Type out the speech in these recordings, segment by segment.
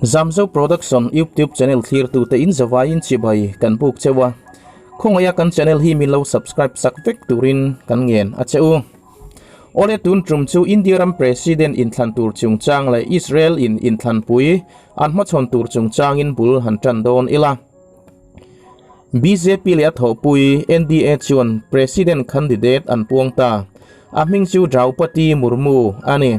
Zamzo Production YouTube channel thlirtute in zavaiin chibai kan buk cheu a, khawngaih a kan channel hi min lo subscribe sak vek turin kan ngen a che u. Awle tun tum chu India ram President inthlan tur chungchang leh Israel in inthlanpui an hmachhawn tur chungchangin bul han tan dawn ila. Bjp leh a thawhpui NDA chuan President candidate an puang ta, a hming chu Draupadi Murmu a ni.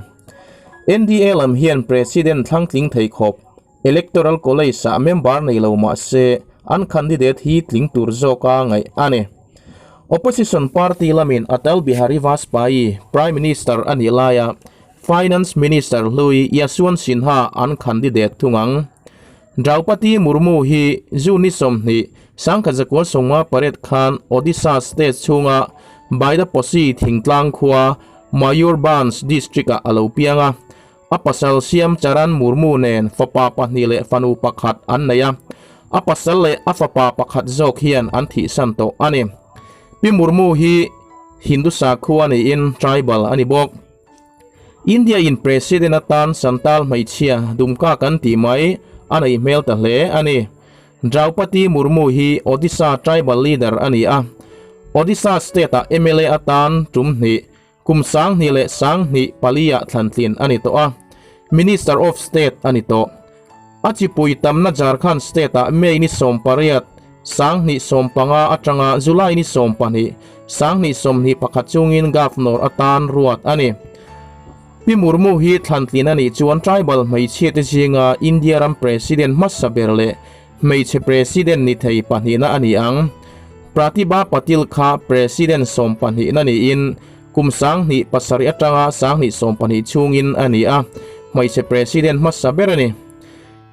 NDA lam hian President thlangtling thei khawp Electoral College-ah member nei lo mah se an candidate hi tling tur zawka ngaih a ni. Opposition party lamin Atal Bihari Vajpayee Prime Minister a nih laia Finance Minister hlui Yashwant Sinha an candidate thung ang. Draupadi Murmu hi June ni 20, 1958 khan Odisha state chhunga Baidaposi thingtlang khua Mayurbhanj district-ah a lo piang a. A pasal Shyam Charan Murmu nen fapa pahnih leh fanu pakhat an nei a. A pasal leh a fapa pakhat zawk hian an thihsan tawh a ni. Pi Murmu hi Hindu sakhua niin tribal a ni bawk. India in President atan Santal hmeichhia Dumka kan tih mai a nei hmel ta hle a ni. Draupadi Murmu hi Odisha tribal leader a ni a, Odisha state ah mla atan tum hnih, kum 2024 ah thlantlin a ni tawh a, Minister of State a ni tawh. A chipui tamna Jharkhand state ah May ni 18, 2015 atanga July ni 12, 2021 chungin Governor atan ruat a ni. Pi Murmu hi thlantlin a nih chuan tribal hmeichhiate zinga India ram President hmasa ber leh hmeichhe President ni thei pahnihna a ni ang. Pratibha Patil kha President sawmpahnihna niin kum 2007 atanga 2012 chungin a ni a, hmeichhe President hmasa ber a ni.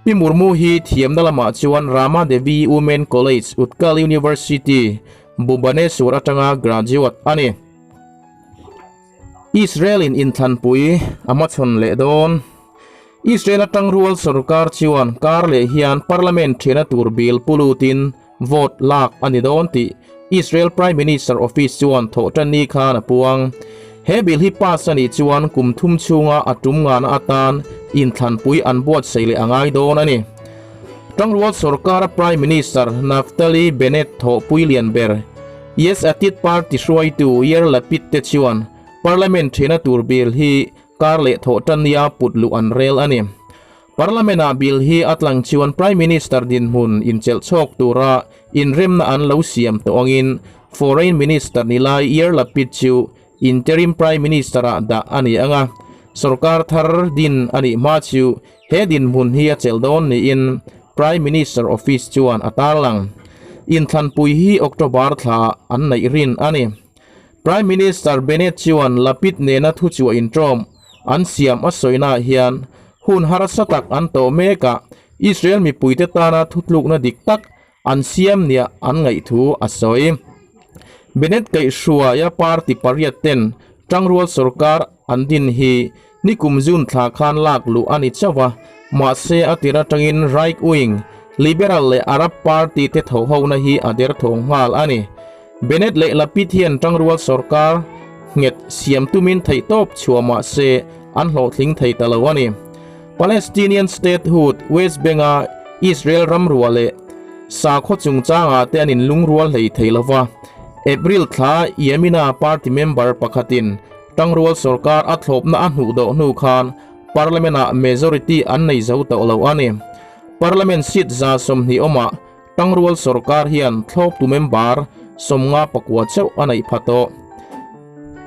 Pi Murmu hi thiamna lamah chuan Rama Devi Women College, Utkal University, Bhubaneswar atanga graduate a ni. Israel-in inthlanpui a hmachhawn leh dawn. Israel atang rual sorkar chuan kar leh hian parliament thiana tur bill pu lutin vote lak a ni dawn tih Israel Prime Minister Office chuan thawhtanni khan a puang. He bill hi pass a nih chuan kum thum chhunga a tum ngana atan inthlanpui an buatsaih leh a ngai dawn a ni. Tangrual sorkara Prime Minister Naftali Bennett thawhpui lian ber Yesh Atid party hruaitu Yair Lapid te chuan parliament thena tur bill hi kar leh thawhtannia put luh an rel a ni. Parliament-ah bill hi a tlang chuan Prime Minister dinhmun inchelh chhawk tura inremna an lo siam tawh angin Foreign Minister ni lai Yair Lapid chu Interim Prime Minister-ah dah a ni ang a, sorkar thar din a nih hma chu he dinhmun hi a chelh dawn niin Prime Minister Office chuan a tarlang. Inthlanpui hi October thla an neih rin a ni. Prime Minister Bennett chuan Lapid nena thuchhuah intawm an siam a sawinaah hian hun harsa tak an tawh mek a, Israel mipuite tana thutlukna dik tak an siam nia an ngaih thu a sawi. Bennett kaihhruaia party pariat ten tangrual sorkar an din hi nikum June thla khan lak luh a ni chauh a, mahse a tir atangin right wing, Liberal leh Arab party te thawhhona hi a derthawng nghal a ni. Bennett leh Lapid hian tangrual sorkar nghet siam tumin theihtawp chhuah mah se an hlawhtling thei ta lo a ni. Palestinian statehood, West Bank-a Israel ramrua leh sakhaw chungchangah te an inlungrual hlei thei lo va. April thla Yamina party member pakhatin tangrual sorkar a thlawpna a hnuh dawh hnu khan parliament-ah majority an nei zo tawh lo a ni. Parliament seat 120 awmah Tangrual sorkar hian thlawptu member 59 chauh a neih pha tawh.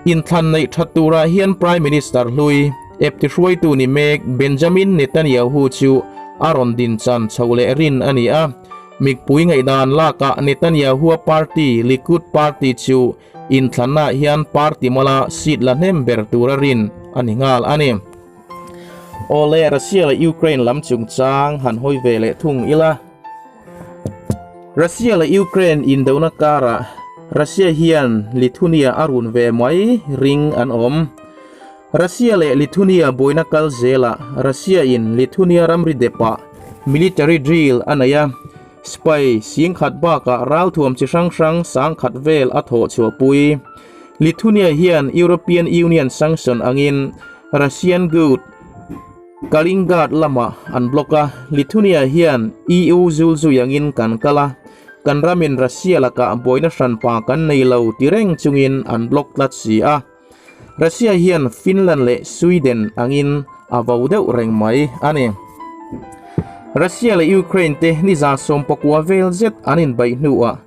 Inthlan neih that turah hian Prime Minister hlui, epti hruaitu ni mek Benjamin Netanyahu chu a rawn din chan chho leh rin a ni a. Mipui ngaihdan lakah Netanyahu-a party Likud party chu inthlannaah hian party mala seat la hnem ber tura rin a ni nghal a ni. Awle, Russia leh Ukraine lam chungchang han hawi ve leh thung ila. Russia leh Ukraine indona karah Russia hian Lithuania a run ve mai ring an awm. Russia leh Lithuania buaina kal zelah Russia in Lithuania ramri depah military drill a nei a, spy singkhat bakah ralthuam chi hrang hrang sangkhat vel a thawh chhuahpui. Lithuania hian European Union sanction angin Russian good. Kaliningrad lamah an block a, Lithuania hian EU zul zui angin kan kal a, kan ramin Russia lakah buaina hranpa kan nei lo ti reng chungin an block tlat si a. Russia hian Finland leh Sweden angin a vo deuh reng mai a ni. Russia leh Ukraine te niza sawmpakua vel zet an inbaih hnuah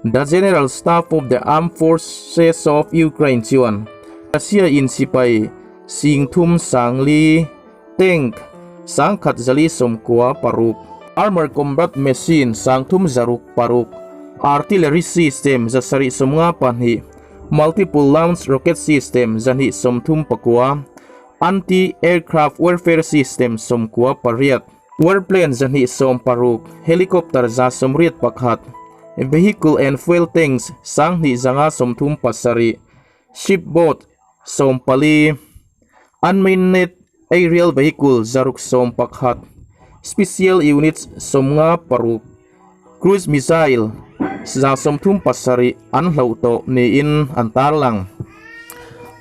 The General Staff of the Armed Forces of Ukraine chuan Russia in sipai Singthum Sangli, Tank, 10 196, Armor Combat Machine 3 600, Artillery System 752, Multiple Launch Rocket System 239, Anti-Aircraft Warfare System 98, Warplane 260, Helicopter 181, Vehicle and Fuel Tanks 2137, Ship Boat 14, Unmanned Aerial Vehicle 611, Special Units 56, Cruise Missile 137 an hloh tawh niin an tarlang.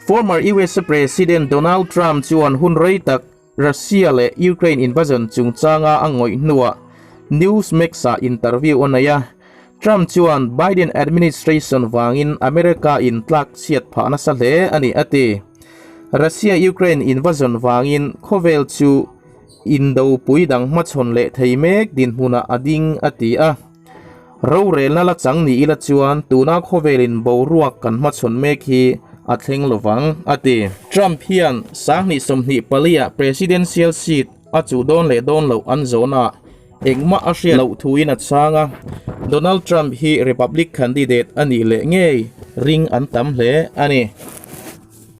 Former usa President Donald Trump chuan hun rei tak Russia leh Ukraine invasion chungchanga a ngawih hnuah Newsmax-ah interview a nei a. Trump chuan Biden administration vangin America in tlak chhiat phah nasa hle a ni a ti. Russia-Ukraine invasion vangin khawvel chu indopui dang hmachhawn leh thei mek dinhmunah a ding a ti a. Rorelna la chang ni ila chuan tuna khawvelin boruak kan hmachhawn mek hi a thleng lovang, a ti. Trump hian 2024 ah presidential seat a chuh dawn leh dawn loh an zawnah engmah a hriat loh thuin a chhang a, Donald Trump hi Republic candidate a nih leh ngei ring an tam hle a ni.